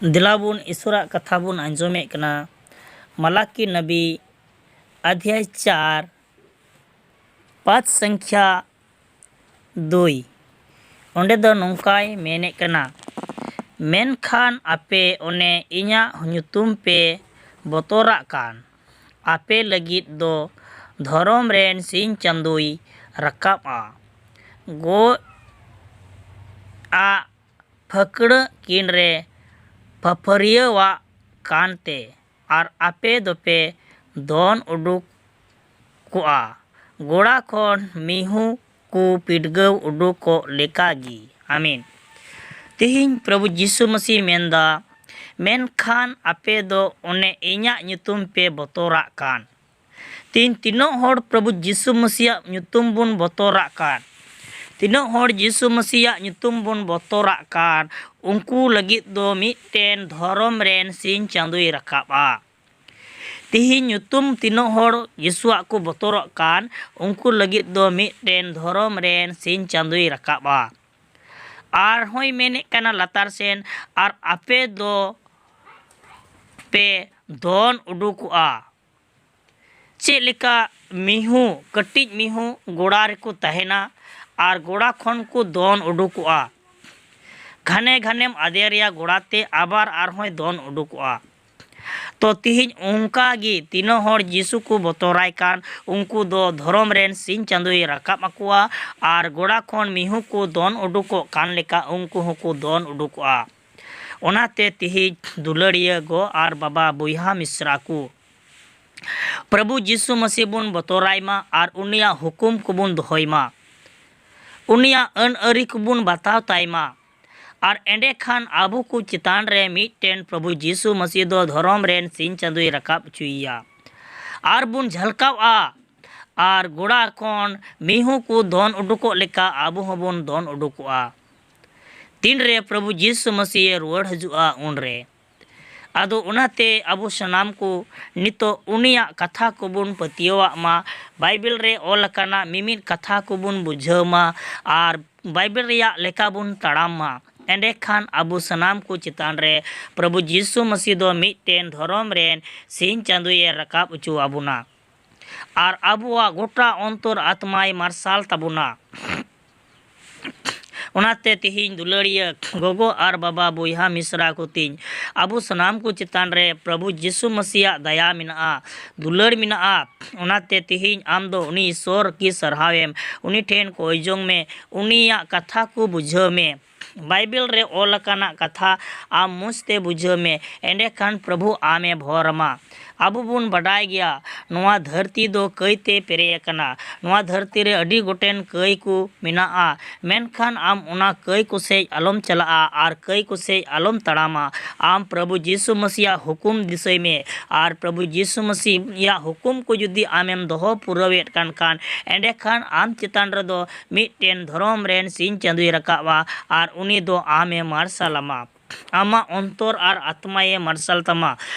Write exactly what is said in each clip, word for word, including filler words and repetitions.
ᱫᱮᱞᱟ ᱵᱚᱱ ᱤᱥᱚᱨᱟᱜ ᱠᱟᱛᱷᱟ ᱵᱚᱱ ᱟᱸᱡᱚᱢᱮᱫ ᱠᱟᱱᱟ᱾ ᱢᱟᱞᱟᱠᱤ ᱱᱟᱵᱤ ᱟᱫᱷᱭᱟᱭ ᱪᱟᱨ, ᱯᱟᱸᱪ ᱥᱚᱝᱠᱷᱭᱟ ᱫᱩᱭ᱾ ᱚᱸᱰᱮ ᱫᱚ ᱱᱚᱝᱠᱟᱭ ᱢᱮᱱᱮᱫ ᱠᱟᱱᱟ, ᱢᱮᱱᱠᱷᱟᱱ ᱟᱯᱮ ᱚᱱᱮ ᱤᱧᱟᱹᱜ ᱧᱩᱛᱩᱢ ᱯᱮ ᱵᱚᱛᱚᱨᱟᱜ ᱠᱟᱱ, ᱟᱯᱮ ᱞᱟᱹᱜᱤᱫ ᱫᱚ ᱫᱷᱚᱨᱚᱢ ᱨᱮᱱ ᱥᱤᱧ ᱪᱟᱸᱫᱚᱭ ᱨᱟᱠᱟᱵᱼᱟ᱾ ᱜᱚᱡ ᱟᱜ ᱯᱷᱟᱹᱠᱲᱟᱹᱜ ᱠᱤᱱ ᱨᱮ ᱯᱷᱟᱹᱯᱷᱟᱹᱨᱤᱭᱟᱹᱣᱟᱜ ᱠᱟᱱᱛᱮ, ᱟᱨ ᱟᱯᱮ ᱫᱚᱯᱮ ᱫᱚᱱ ᱩᱰᱩᱠ ᱠᱚᱜᱼᱟ, ᱜᱚᱲᱟ ᱠᱷᱚᱱ ᱢᱤᱦᱩ ᱠᱚ ᱯᱤᱰᱜᱟᱹᱣ ᱩᱰᱩᱠᱚᱜ ᱞᱮᱠᱟ ᱜᱮ᱾ ᱟᱢᱮᱱ᱾ ᱛᱮᱦᱮᱧ ᱯᱨᱚᱵᱷᱩ ᱡᱤᱥᱩ ᱢᱟᱹᱥᱤ ᱢᱮᱱᱫᱟ, ᱢᱮᱱᱠᱷᱟᱱ ᱟᱯᱮ ᱫᱚ ᱚᱱᱮ ᱤᱧᱟᱹᱜ ᱧᱩᱛᱩᱢ ᱯᱮ ᱵᱚᱛᱚᱨᱟᱜ ᱠᱟᱱ᱾ ᱛᱮᱦᱮᱧ ᱛᱤᱱᱟᱹᱜ ᱦᱚᱲ ᱯᱨᱚᱵᱷᱩ ᱡᱤᱥᱩ ᱢᱟᱹᱥᱤᱭᱟᱜ ᱧᱩᱛᱩᱢ ᱵᱚᱱ ᱵᱚᱛᱚᱨᱟᱜ ᱠᱟᱱ, ᱛᱤᱱᱟᱹᱜ ᱦᱚᱲ ᱡᱤᱥᱩ ᱢᱟᱹᱥᱤᱭᱟᱜ ᱧᱩᱛᱩᱢ ᱵᱚᱱ ᱵᱚᱛᱚᱨᱟᱜ ᱠᱟᱱ, ᱩᱱᱠᱩ ᱞᱟᱹᱜᱤᱫ ᱫᱚ ᱢᱤᱫᱴᱮᱱ ᱫᱷᱚᱨᱚᱢ ᱨᱮᱱ ᱥᱤᱧ ᱪᱟᱸᱫᱚᱭ ᱨᱟᱠᱟᱵᱼᱟ᱾ ᱛᱮᱦᱮᱧ ᱧᱩᱛᱩᱢ ᱛᱤᱱᱟᱹᱜ ᱦᱚᱲ ᱡᱤᱥᱩᱣᱟᱜ ᱠᱚ ᱵᱚᱛᱚᱨᱚᱜ ᱠᱟᱱ, ᱩᱱᱠᱩ ᱞᱟᱹᱜᱤᱫ ᱫᱚ ᱢᱤᱫᱴᱮᱱ ᱫᱷᱚᱨᱚᱢ ᱨᱮᱱ ᱥᱤᱧ ᱪᱟᱸᱫᱚᱭ ᱨᱟᱠᱟᱵᱼᱟ᱾ ᱟᱨᱦᱚᱸᱭ ᱢᱮᱱᱮᱫ ᱠᱟᱱᱟ ᱞᱟᱛᱟᱨ ᱥᱮᱱ, ᱟᱨ ᱟᱯᱮ ᱫᱚ ᱯᱮ ᱫᱚᱱ ᱩᱰᱩᱠᱚᱜᱼᱟ᱾ ᱪᱮᱫ ᱞᱮᱠᱟ ᱢᱤᱦᱩ, ᱠᱟᱹᱴᱤᱡ ᱢᱤᱦᱩ ᱜᱚᱲᱟ ᱨᱮᱠᱚ ᱛᱟᱦᱮᱱᱟ ᱟᱨ ᱜᱚᱲᱟ ᱠᱷᱚᱱ ᱠᱚ ᱫᱚᱱ ᱩᱰᱩᱠᱚᱜᱼᱟ, ᱜᱷᱟᱱᱮ ᱜᱷᱟᱱᱮᱢ ᱟᱫᱮᱨᱮᱭᱟ ᱜᱚᱲᱟ ᱛᱮ, ᱟᱵᱟᱨ ᱟᱨᱦᱚᱸᱭ ᱫᱚᱱ ᱩᱰᱩᱠᱚᱜᱼᱟ᱾ ᱛᱚ ᱛᱤᱦᱤᱧ ᱚᱱᱠᱟ ᱜᱮ ᱛᱤᱱᱟᱹᱜ ᱦᱚᱲ ᱡᱤᱥᱩ ᱠᱚ ᱵᱚᱛᱚᱨᱟᱭ ᱠᱟᱱ, ᱩᱱᱠᱩ ᱫᱚ ᱫᱷᱚᱨᱚᱢ ᱨᱮᱱ ᱥᱤᱧ ᱪᱟᱸᱫᱚᱭ ᱨᱟᱠᱟᱵ ᱟᱠᱚᱣᱟ ᱟᱨ ᱜᱚᱲᱟ ᱠᱷᱚᱱ ᱢᱤᱦᱩ ᱠᱚ ᱫᱚᱱ ᱩᱰᱩᱠᱚᱜ ᱠᱟᱱ ᱞᱮᱠᱟ ᱩᱱᱠᱩ ᱦᱚᱸᱠᱚ ᱫᱚᱱ ᱩᱰᱩᱠᱚᱜᱼᱟ᱾ ᱚᱱᱟᱛᱮ ᱛᱤᱦᱤᱧ ᱫᱩᱞᱟᱹᱲᱤᱭᱟᱹ ᱜᱚ ᱟᱨ ᱵᱟᱵᱟ, ᱵᱚᱭᱦᱟ ᱢᱤᱥᱨᱟ ᱠᱚ, ᱯᱨᱚᱵᱷᱩ ᱡᱤᱥᱩ ᱢᱟᱹᱥᱤ ᱵᱚᱱ ᱵᱚᱛᱚᱨᱟᱭ ᱢᱟ ᱟᱨ ᱩᱱᱤᱭᱟᱜ ᱦᱩᱠᱩᱢ ᱠᱚᱵᱚᱱ ᱫᱚᱦᱚᱭ ᱢᱟ, ᱩᱱᱤᱭᱟᱜ ᱟᱹᱱ ᱟᱹᱨᱤ ᱠᱚᱵᱚᱱ ᱵᱟᱛᱟᱣ ᱛᱟᱭ ᱢᱟ᱾ ᱟᱨ ᱮᱸᱰᱮᱠᱷᱟᱱ ᱟᱵᱚ ᱠᱚ ᱪᱮᱛᱟᱱ ᱨᱮ ᱢᱤᱫᱴᱮᱱ ᱯᱨᱚᱵᱷᱩ ᱡᱤᱥᱩ ᱢᱟᱹᱥᱤ ᱫᱚ ᱫᱷᱚᱨᱚᱢ ᱨᱮᱱ ᱥᱤᱧ ᱪᱟᱸᱫᱚᱭ ᱨᱟᱠᱟᱵ ᱦᱚᱪᱚᱭᱮᱭᱟ᱾ ᱟᱨ ᱵᱚᱱ ᱡᱷᱟᱞᱠᱟᱣᱜᱼᱟ, ᱟᱨ ᱜᱚᱲᱟ ᱠᱷᱚᱱ ᱢᱤᱦᱩ ᱠᱚ ᱫᱚᱱ ᱩᱰᱩᱠᱚᱜ ᱞᱮᱠᱟ ᱟᱵᱚ ᱦᱚᱸᱵᱚᱱ ᱫᱚᱱ ᱩᱰᱩᱠᱚᱜᱼᱟ᱾ ᱛᱤᱱᱨᱮ ᱯᱨᱚᱵᱷᱩ ᱡᱤᱥᱩ ᱢᱟᱹᱥᱤᱭᱮ ᱨᱩᱣᱟᱹᱲ ᱦᱤᱡᱩᱜᱼᱟ, ᱩᱱᱨᱮ᱾ ᱟᱫᱚ ᱚᱱᱟᱛᱮ ᱟᱵᱚ ᱥᱟᱱᱟᱢ ᱠᱚ ᱱᱤᱛᱚᱜ ᱩᱱᱤᱭᱟᱜ ᱠᱟᱛᱷᱟ ᱠᱚᱵᱚᱱ ᱯᱟᱹᱛᱭᱟᱹᱣᱟᱜ ᱢᱟ, ᱵᱟᱭᱵᱮᱞ ᱨᱮ ᱚᱞ ᱟᱠᱟᱱᱟ ᱢᱤᱢᱤᱫ ᱠᱟᱛᱷᱟ ᱠᱚᱵᱚᱱ ᱵᱩᱡᱷᱟᱹᱣ ᱢᱟ, ᱟᱨ ᱵᱟᱭᱵᱮᱞ ᱨᱮᱭᱟᱜ ᱞᱮᱠᱟ ᱵᱚᱱ ᱛᱟᱲᱟᱢ ᱢᱟ᱾ ᱮᱸᱰᱮᱠᱷᱟᱱ ᱟᱵᱚ ᱥᱟᱱᱟᱢ ᱠᱚ ᱪᱮᱛᱟᱱ ᱨᱮ ᱯᱨᱚᱵᱷᱩ ᱡᱤᱥᱩ ᱢᱟᱹᱥᱤ ᱫᱚ ᱢᱤᱫᱴᱮᱱ ᱫᱷᱚᱨᱚᱢ ᱨᱮᱱ ᱥᱤᱧ ᱪᱟᱸᱫᱚᱭᱮ ᱨᱟᱠᱟᱵ ᱦᱚᱪᱚ ᱟᱵᱚᱱᱟ᱾ ᱟᱨ ᱟᱵᱚᱣᱟᱜ ᱜᱚᱴᱟ ᱚᱱᱛᱚᱨ ᱟᱛᱢᱟᱭ ᱢᱟᱨᱥᱟᱞ ᱛᱟᱵᱚᱱᱟ᱾ ᱚᱱᱟᱛᱮ ᱛᱮᱦᱮᱧ ᱫᱩᱞᱟᱹᱲᱤᱭᱟᱹ ᱜᱚᱜᱚ ᱟᱨ ᱵᱟᱵᱟ, ᱵᱚᱭᱦᱟ ᱢᱤᱥᱨᱟ ᱠᱚ ᱛᱤᱧ, ᱟᱵᱚ ᱥᱟᱱᱟᱢ ᱠᱚ ᱪᱮᱛᱟᱱ ᱨᱮ ᱯᱨᱚᱵᱷᱩ ᱡᱤᱥᱩ ᱢᱟᱹᱥᱤᱭᱟᱜ ᱫᱟᱭᱟ ᱢᱮᱱᱟᱜᱼᱟ, ᱫᱩᱞᱟᱹᱲ ᱢᱮᱱᱟᱜᱼᱟ᱾ ᱚᱱᱟᱛᱮ ᱛᱮᱦᱮᱧ ᱟᱢ ᱫᱚ ᱩᱱᱤ ᱤᱥᱥᱚᱨ ᱜᱮ ᱥᱟᱨᱦᱟᱣᱮᱢ, ᱩᱱᱤ ᱴᱷᱮᱱ ᱠᱚᱭ ᱡᱚᱝ ᱢᱮ, ᱩᱱᱤᱭᱟᱜ ᱠᱟᱛᱷᱟ ᱠᱚ ᱵᱩᱡᱷᱟᱹᱣ ᱢᱮ᱾ ᱵᱟᱭᱵᱮᱞ ᱨᱮ ᱚᱞ ᱟᱠᱟᱱᱟᱜ ᱠᱟᱛᱷᱟ ᱟᱢ ᱢᱚᱡᱽ ᱛᱮ ᱵᱩᱡᱷᱟᱹᱣ ᱢᱮ, ᱮᱸᱰᱮᱠᱷᱟᱱ ᱯᱨᱚᱵᱷᱩ ᱟᱢᱮ ᱵᱷᱚᱨ ᱟᱢᱟ᱾ ᱟᱵᱚ ᱵᱚᱱ ᱵᱟᱰᱟᱭ ᱜᱮᱭᱟ, ᱱᱚᱣᱟ ᱫᱷᱟᱹᱨᱛᱤ ᱫᱚ ᱠᱟᱹᱭᱛᱮ ᱯᱮᱨᱮᱡ ᱟᱠᱟᱱᱟ᱾ ᱱᱚᱣᱟ ᱫᱷᱟᱹᱨᱛᱤ ᱨᱮ ᱟᱹᱰᱤ ᱜᱚᱴᱮᱱ ᱠᱟᱹᱭ ᱠᱚ ᱢᱮᱱᱟᱜᱼᱟ, ᱢᱮᱱᱠᱷᱟᱱ ᱟᱢ ᱚᱱᱟ ᱠᱟᱹᱭ ᱠᱚ ᱥᱮᱡ ᱟᱞᱚᱢ ᱪᱟᱞᱟᱜᱼᱟ ᱟᱨ ᱠᱟᱹᱭ ᱠᱚ ᱥᱮᱡ ᱟᱞᱚᱢ ᱛᱟᱲᱟᱢᱟ᱾ ᱟᱢ ᱯᱨᱚᱵᱷᱩ ᱡᱤᱥᱩ ᱢᱟᱹᱥᱤᱭᱟᱜ ᱦᱩᱠᱩᱢ ᱫᱤᱥᱟᱹᱭ ᱢᱮ, ᱟᱨ ᱯᱨᱚᱵᱷᱩ ᱡᱤᱥᱩ ᱢᱟᱹᱥᱤᱭᱟᱜ ᱦᱩᱠᱩᱢ ᱠᱚ ᱡᱩᱫᱤ ᱟᱢᱮᱢ ᱫᱚᱦᱚ ᱯᱩᱨᱟᱹᱣᱮᱫ ᱠᱟᱱ ᱠᱷᱟᱱ, ᱮᱸᱰᱮᱠᱷᱟᱱ ᱟᱢ ᱪᱮᱛᱟᱱ ᱨᱮᱫᱚ ᱢᱤᱫᱴᱮᱱ ᱫᱷᱚᱨᱚᱢ ᱨᱮᱱ ᱥᱤᱧ ᱪᱟᱸᱫᱚᱭ ᱨᱟᱠᱟᱵᱼᱟ ᱟᱨ ᱩᱱᱤ ᱫᱚ ᱟᱢᱮ ᱢᱟᱨᱥᱟᱞ ᱟᱢᱟ᱾ ᱟᱢᱟᱜ ᱚᱱᱛᱚᱨ ᱟᱨ ᱟᱛᱢᱟᱭᱮ ᱢᱟᱨᱥᱟᱞ ᱛᱟᱢᱟ᱾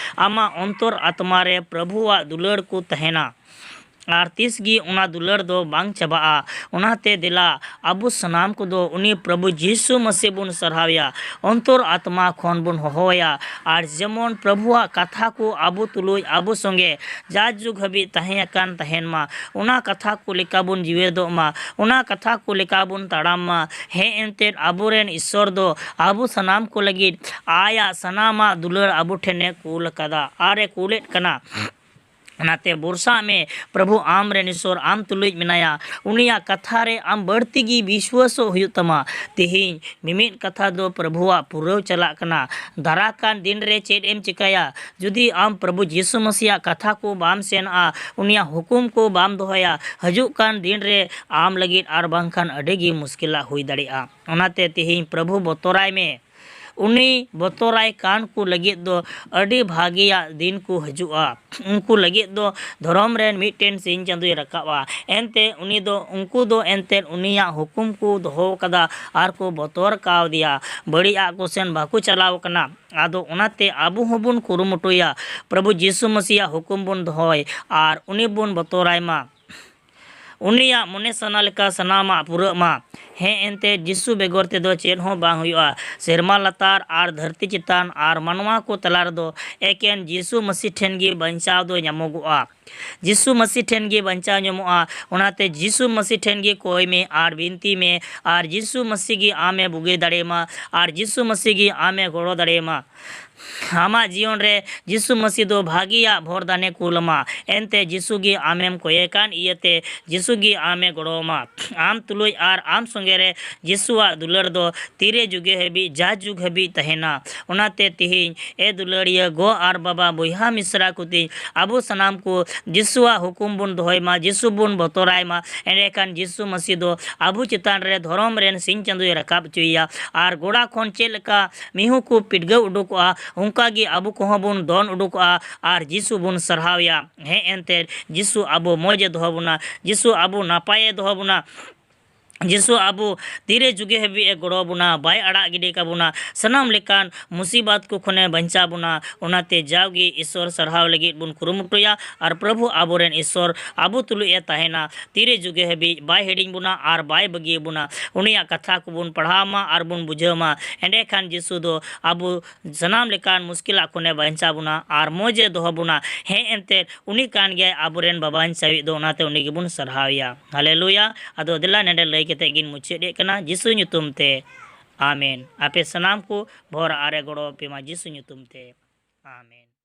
ᱟᱢᱟᱜ ᱚᱱᱛᱚᱨ ᱟᱛᱢᱟ ᱨᱮ ᱯᱨᱚᱵᱷᱩᱣᱟᱜ ᱫᱩᱞᱟᱹᱲ ᱠᱚ ᱛᱟᱦᱮᱱᱟ᱾ ᱟᱨ ᱛᱤᱥ ᱜᱮ ᱚᱱᱟ ᱫᱩᱞᱟᱹᱲ ᱫᱚ ᱵᱟᱝ ᱪᱟᱵᱟᱜᱼᱟ᱾ ᱚᱱᱟᱛᱮ ᱫᱮᱞᱟ, ᱟᱵᱚ ᱥᱟᱱᱟᱢ ᱠᱚᱫᱚ ᱩᱱᱤ ᱯᱨᱚᱵᱷᱩ ᱡᱤᱥᱩ ᱢᱟᱹᱥᱤ ᱵᱚᱱ ᱥᱟᱨᱦᱟᱣᱮᱭᱟ, ᱚᱱᱛᱚᱨ ᱟᱛᱢᱟ ᱠᱷᱚᱱ ᱵᱚᱱ ᱦᱚᱦᱚᱣᱟᱭᱟ᱾ ᱟᱨ ᱡᱮᱢᱚᱱ ᱯᱨᱚᱵᱷᱩᱣᱟᱜ ᱠᱟᱛᱷᱟ ᱠᱚ ᱟᱵᱚ ᱛᱩᱞᱩᱡ ᱟᱵᱚ ᱥᱚᱸᱜᱮ ᱡᱟ ᱡᱩᱜᱽ ᱦᱟᱹᱵᱤᱡ ᱛᱟᱦᱮᱸ ᱟᱠᱟᱱ ᱛᱟᱦᱮᱱ ᱢᱟ, ᱚᱱᱟ ᱠᱟᱛᱷᱟ ᱠᱚ ᱞᱮᱠᱟ ᱵᱚᱱ ᱡᱤᱣᱮᱫᱚᱜ ᱢᱟ, ᱚᱱᱟ ᱠᱟᱛᱷᱟ ᱠᱚ ᱞᱮᱠᱟ ᱵᱚᱱ ᱛᱟᱲᱟᱢ ᱢᱟ᱾ ᱦᱮᱸ, ᱮᱱᱛᱮᱫ ᱟᱵᱚᱨᱮᱱ ᱤᱥᱥᱚᱨ ᱫᱚ ᱟᱵᱚ ᱥᱟᱱᱟᱢ ᱠᱚ ᱞᱟᱹᱜᱤᱫ ᱟᱭᱟᱜ ᱥᱟᱱᱟᱢᱟᱜ ᱫᱩᱞᱟᱹᱲ ᱟᱵᱚ ᱴᱷᱮᱱᱮ ᱠᱩᱞ ᱟᱠᱟᱫᱟ ᱟᱨᱮ ᱠᱩᱞᱮᱫ ᱠᱟᱱᱟ᱾ ᱚᱱᱟᱛᱮ ᱵᱷᱚᱨᱥᱟᱜ ᱢᱮ, ᱯᱨᱚᱵᱷᱩ ᱟᱢ ᱨᱮᱱ ᱤᱥᱥᱚᱨ ᱟᱢ ᱛᱩᱞᱩᱡ ᱢᱮᱱᱟᱭᱟ᱾ ᱩᱱᱤᱭᱟᱜ ᱠᱟᱛᱷᱟ ᱨᱮ ᱟᱢ ᱵᱟᱹᱲᱛᱤ ᱜᱮ ᱵᱤᱥᱣᱟᱹᱥᱚᱜ ᱦᱩᱭᱩᱜ ᱛᱟᱢᱟ᱾ ᱛᱮᱦᱮᱧ ᱢᱤᱢᱤᱫ ᱠᱟᱛᱷᱟ ᱫᱚ ᱯᱨᱚᱵᱷᱩᱣᱟᱜ ᱯᱩᱨᱟᱹᱣ ᱪᱟᱞᱟᱜ ᱠᱟᱱᱟ᱾ ᱫᱟᱨᱟ ᱠᱟᱱ ᱫᱤᱱ ᱨᱮ ᱪᱮᱫ ᱮᱢ ᱪᱤᱠᱟᱹᱭᱟ? ᱡᱩᱫᱤ ᱟᱢ ᱯᱨᱚᱵᱷᱩ ᱡᱤᱥᱩ ᱢᱟᱹᱥᱤᱭᱟᱜ ᱠᱟᱛᱷᱟ ᱠᱚ ᱵᱟᱢ ᱥᱮᱱᱚᱜᱼᱟ, ᱩᱱᱤᱭᱟᱜ ᱦᱩᱠᱩᱢ ᱠᱚ ᱵᱟᱢ ᱫᱚᱦᱚᱭᱟ, ᱦᱤᱡᱩᱜ ᱠᱟᱱ ᱫᱤᱱ ᱨᱮ ᱟᱢ ᱞᱟᱹᱜᱤᱫ ᱟᱨ ᱵᱟᱝᱠᱷᱟᱱ ᱟᱹᱰᱤ ᱜᱮ ᱢᱩᱥᱠᱤᱞᱟᱜ ᱦᱩᱭ ᱫᱟᱲᱮᱭᱟᱜᱼᱟ᱾ ᱚᱱᱟᱛᱮ ᱛᱮᱦᱮᱧ ᱯᱨᱚᱵᱷᱩ ᱵᱚᱛᱚᱨᱟᱭ ᱢᱮ᱾ ᱩᱱᱤ ᱵᱚᱛᱚᱨᱟᱭ ᱠᱟᱱ ᱠᱚ ᱞᱟᱹᱜᱤᱫ ᱫᱚ ᱟᱹᱰᱤ ᱵᱷᱟᱜᱮᱭᱟᱜ ᱫᱤᱱ ᱠᱚ ᱦᱤᱡᱩᱜᱼᱟ᱾ ᱩᱱᱠᱩ ᱞᱟᱹᱜᱤᱫ ᱫᱚ ᱫᱷᱚᱨᱚᱢ ᱨᱮᱱ ᱢᱤᱫᱴᱮᱱ ᱥᱤᱧ ᱪᱟᱸᱫᱚᱭ ᱨᱟᱠᱟᱵᱼᱟ᱾ ᱮᱱᱛᱮ ᱩᱱᱤ ᱫᱚ, ᱩᱱᱠᱩ ᱫᱚ ᱮᱱᱛᱮ ᱩᱱᱤᱭᱟᱜ ᱦᱩᱠᱩᱢ ᱠᱚ ᱫᱚᱦᱚ ᱟᱠᱟᱫᱟ ᱟᱨ ᱠᱚ ᱵᱚᱛᱚᱨ ᱠᱟᱣᱫᱮᱭᱟ᱾ ᱵᱟᱹᱲᱤᱡᱟᱜ ᱠᱚ ᱥᱮᱱ ᱵᱟᱠᱚ ᱪᱟᱞᱟᱣ ᱟᱠᱟᱱᱟ᱾ ᱟᱫᱚ ᱚᱱᱟᱛᱮ ᱟᱵᱚ ᱦᱚᱸᱵᱚᱱ ᱠᱩᱨᱩᱢᱩᱴᱩᱭᱟ, ᱯᱨᱚᱵᱷᱩ ᱡᱤᱥᱩ ᱢᱟᱹᱥᱤᱭᱟᱜ ᱦᱩᱠᱩᱢ ᱵᱚᱱ ᱫᱚᱦᱚᱭ ᱟᱨ ᱩᱱᱤ ᱵᱚᱱ ᱵᱚᱛᱚᱨᱟᱭ ᱢᱟ᱾ ᱩᱱᱤᱭᱟᱜ ᱢᱚᱱᱮ ᱥᱟᱱᱟ ᱞᱮᱠᱟ ᱥᱟᱱᱟᱢᱟᱜ ᱯᱩᱨᱟᱹᱜ ᱢᱟ᱾ ᱦᱮᱸ, ᱮᱱᱛᱮ ᱡᱤᱥᱩ ᱵᱮᱜᱚᱨ ᱛᱮᱫᱚ ᱪᱮᱫ ᱦᱚᱸ ᱵᱟᱝ ᱦᱩᱭᱩᱜᱼᱟ᱾ ᱥᱮᱨᱢᱟ ᱞᱟᱛᱟᱨ ᱟᱨ ᱫᱷᱟᱹᱨᱛᱤ ᱪᱮᱛᱟᱱ ᱟᱨ ᱢᱟᱱᱣᱟ ᱠᱚ ᱛᱟᱞᱟ ᱨᱮᱫᱚ ᱮᱠᱮᱱ ᱡᱤᱥᱩ ᱢᱟᱹᱥᱤ ᱴᱷᱮᱱ ᱜᱮ ᱵᱟᱧᱪᱟᱣ ᱫᱚ ᱧᱟᱢᱚᱜᱚᱜᱼᱟ᱾ ᱡᱤᱥᱩ ᱢᱟᱹᱥᱤ ᱴᱷᱮᱱ ᱜᱮ ᱵᱟᱧᱪᱟᱣ ᱧᱟᱢᱚᱜᱼᱟ᱾ ᱚᱱᱟᱛᱮ ᱡᱤᱥᱩ ᱢᱟᱹᱥᱤ ᱴᱷᱮᱱ ᱜᱮ ᱠᱚᱭ ᱢᱮ ᱟᱨ ᱵᱤᱱᱛᱤ ᱢᱮ, ᱟᱨ ᱡᱤᱥᱩ ᱢᱟᱹᱥᱤ ᱜᱮ ᱟᱢᱮ ᱵᱩᱜᱤ ᱫᱟᱲᱮᱭᱟᱢᱟ, ᱟᱨ ᱡᱤᱥᱩ ᱢᱟᱹᱥᱤ ᱜᱮ ᱟᱢᱮ ᱜᱚᱲᱚ ᱫᱟᱲᱮᱭᱟᱢᱟ᱾ ᱟᱢᱟᱜ ᱡᱤᱭᱚᱱ ᱨᱮ ᱡᱤᱥᱩ ᱢᱟᱹᱥᱤ ᱫᱚ ᱵᱷᱟᱹᱜᱤᱭᱟᱜ ᱵᱷᱚᱨ ᱫᱟᱱᱮ ᱠᱩᱞ ᱟᱢᱟ᱾ ᱮᱱᱛᱮ ᱡᱤᱥᱩ ᱜᱮ ᱟᱢᱮᱢ ᱠᱚᱭᱮ ᱠᱟᱱ ᱤᱭᱟᱹᱛᱮ ᱡᱤᱥᱩ ᱜᱮ ᱟᱢᱮ ᱜᱚᱲᱚ ᱟᱢᱟ᱾ ᱟᱢ ᱛᱩᱞᱩᱡ ᱟᱨ ᱟᱢ ᱥᱚᱸᱜᱮ ᱨᱮ ᱡᱤᱥᱩᱣᱟᱜ ᱫᱩᱞᱟᱹᱲ ᱫᱚ ᱛᱤᱨᱮ ᱡᱩᱜᱮ ᱦᱟᱹᱵᱤᱡ ᱡᱟ ᱡᱩᱜᱽ ᱦᱟᱹᱵᱤᱡ ᱛᱟᱦᱮᱱᱟ᱾ ᱚᱱᱟᱛᱮ ᱛᱤᱦᱤᱧ ᱮ ᱫᱩᱞᱟᱹᱲᱤᱭᱟᱹ ᱜᱚ ᱟᱨ ᱵᱟᱵᱟ, ᱵᱚᱭᱦᱟ ᱢᱤᱥᱨᱟ ᱠᱚ ᱛᱤᱧ, ᱟᱵᱚ ᱥᱟᱱᱟᱢ ᱠᱚ ᱡᱤᱥᱩᱣᱟᱜ ᱦᱩᱠᱩᱢ ᱵᱚᱱ ᱫᱚᱦᱚᱭ ᱢᱟ, ᱡᱤᱥᱩ ᱵᱚᱱ ᱵᱚᱛᱚᱨᱟᱭ ᱢᱟ᱾ ᱮᱸᱰᱮᱠᱷᱟᱱ ᱡᱤᱥᱩ ᱢᱟᱹᱥᱤ ᱫᱚ ᱟᱵᱚ ᱪᱮᱛᱟᱱ ᱨᱮ ᱫᱷᱚᱨᱚᱢ ᱨᱮᱱ ᱥᱤᱧ ᱪᱟᱸᱫᱚᱭ ᱨᱟᱠᱟᱵ ᱦᱚᱪᱚᱭᱮᱭᱟ᱾ ᱟᱨ ᱜᱚᱲᱟ ᱠᱷᱚᱱ ᱪᱮᱫ ᱞᱮᱠᱟ ᱢᱤᱦᱩ ᱠᱚ ᱯᱤᱰᱜᱟᱹᱣ ᱩᱰᱩᱠᱚᱜᱼᱟ, ᱚᱱᱠᱟ ᱜᱮ ᱟᱵᱚ ᱠᱚᱦᱚᱸ ᱵᱚᱱ ᱫᱚᱱ ᱩᱰᱩᱠᱚᱜᱼᱟ ᱟᱨ ᱡᱤᱥᱩ ᱵᱚᱱ ᱥᱟᱨᱦᱟᱣᱮᱭᱟ᱾ ᱦᱮᱸ, ᱮᱱᱛᱮ ᱡᱤᱥᱩ ᱟᱵᱚ ᱢᱚᱡᱽ ᱮ ᱫᱚᱦᱚ ᱵᱚᱱᱟ, ᱡᱤᱥᱩ ᱟᱵᱚ ᱱᱟᱯᱟᱭ ᱮ ᱫᱚᱦᱚ ᱵᱚᱱᱟ, ᱡᱤᱥᱩ ᱟᱵᱚ ᱛᱤᱨᱮ ᱡᱩᱜᱮ ᱦᱟᱹᱵᱤᱡ ᱮ ᱜᱚᱲᱚ ᱵᱚᱱᱟ, ᱵᱟᱭ ᱟᱲᱟᱜ ᱜᱤᱰᱤ ᱠᱟᱵᱚᱱᱟ, ᱥᱟᱱᱟᱢ ᱞᱮᱠᱟᱱ ᱢᱩᱥᱤᱵᱟᱛ ᱠᱚ ᱠᱷᱚᱱᱮ ᱵᱟᱧᱪᱟᱣ ᱵᱚᱱᱟ᱾ ᱚᱱᱟᱛᱮ ᱡᱟᱣᱜᱮ ᱤᱥᱚᱨ ᱥᱟᱨᱦᱟᱣ ᱞᱟᱹᱜᱤᱫ ᱵᱚᱱ ᱠᱩᱨᱩᱢᱩᱴᱩᱭᱟ ᱟᱨ ᱯᱨᱚᱵᱷᱩ ᱟᱵᱚᱨᱮᱱ ᱤᱥᱚᱨ ᱟᱵᱚ ᱛᱩᱞᱩᱡ ᱮ ᱛᱟᱦᱮᱱᱟ᱾ ᱛᱤᱨᱮ ᱡᱩᱜᱮ ᱦᱟᱹᱵᱤᱡ ᱵᱟᱭ ᱦᱤᱲᱤᱧ ᱵᱚᱱᱟ ᱟᱨ ᱵᱟᱭ ᱵᱟᱹᱜᱤ ᱵᱚᱱᱟ᱾ ᱩᱱᱤᱭᱟᱜ ᱠᱟᱛᱷᱟ ᱠᱚᱵᱚᱱ ᱯᱟᱲᱦᱟᱣ ᱢᱟ ᱟᱨ ᱵᱚᱱ ᱵᱩᱡᱷᱟᱹᱣ ᱢᱟ᱾ ᱮᱸᱰᱮᱠᱷᱟᱱ ᱡᱤᱥᱩ ᱫᱚ ᱟᱵᱚ ᱥᱟᱱᱟᱢ ᱞᱮᱠᱟᱱ ᱢᱩᱥᱠᱤᱞᱟᱜ ᱠᱷᱚᱱᱮ ᱵᱟᱧᱪᱟᱣ ᱵᱚᱱᱟ ᱟᱨ ᱢᱚᱡᱽ ᱮ ᱫᱚᱦᱚ ᱵᱚᱱᱟ᱾ ᱦᱮᱸ, ᱮᱱᱛᱮᱫ ᱩᱱᱤ ᱠᱟᱱ ᱜᱮᱭᱟᱭ ᱟᱵᱚᱨᱮᱱ ᱵᱟᱵᱟᱧᱪᱟᱣᱤᱡ ᱫᱚ, ᱚᱱᱟᱛᱮ ᱩᱱᱤ ᱜᱮᱵᱚᱱ ᱥᱟᱨᱦᱟᱣᱮᱭᱟ᱾ ᱦᱟᱞᱮᱞᱩᱭᱟ᱾ ᱟᱫᱚ ᱫᱮᱞᱟ ᱱᱮᱰᱮ ᱞᱟᱹᱭ ᱠᱟᱛᱮ ᱜᱤᱧ ᱢᱩᱪᱟᱹᱫ ᱮᱫ ᱠᱟᱱᱟ ᱡᱤᱥᱩ ᱧᱩᱛᱩᱢ ᱛᱮ, ᱟᱢᱮᱱ᱾ ᱟᱯᱮ ᱥᱟᱱᱟᱢ ᱠᱚ ᱵᱷᱚᱨ ᱟᱨ ᱮ ᱜᱚᱲᱚ ᱟᱯᱮ ᱢᱟ ᱡᱤᱥᱩ ᱧᱩᱛᱩᱢ ᱛᱮ, ᱟᱢᱮᱱ᱾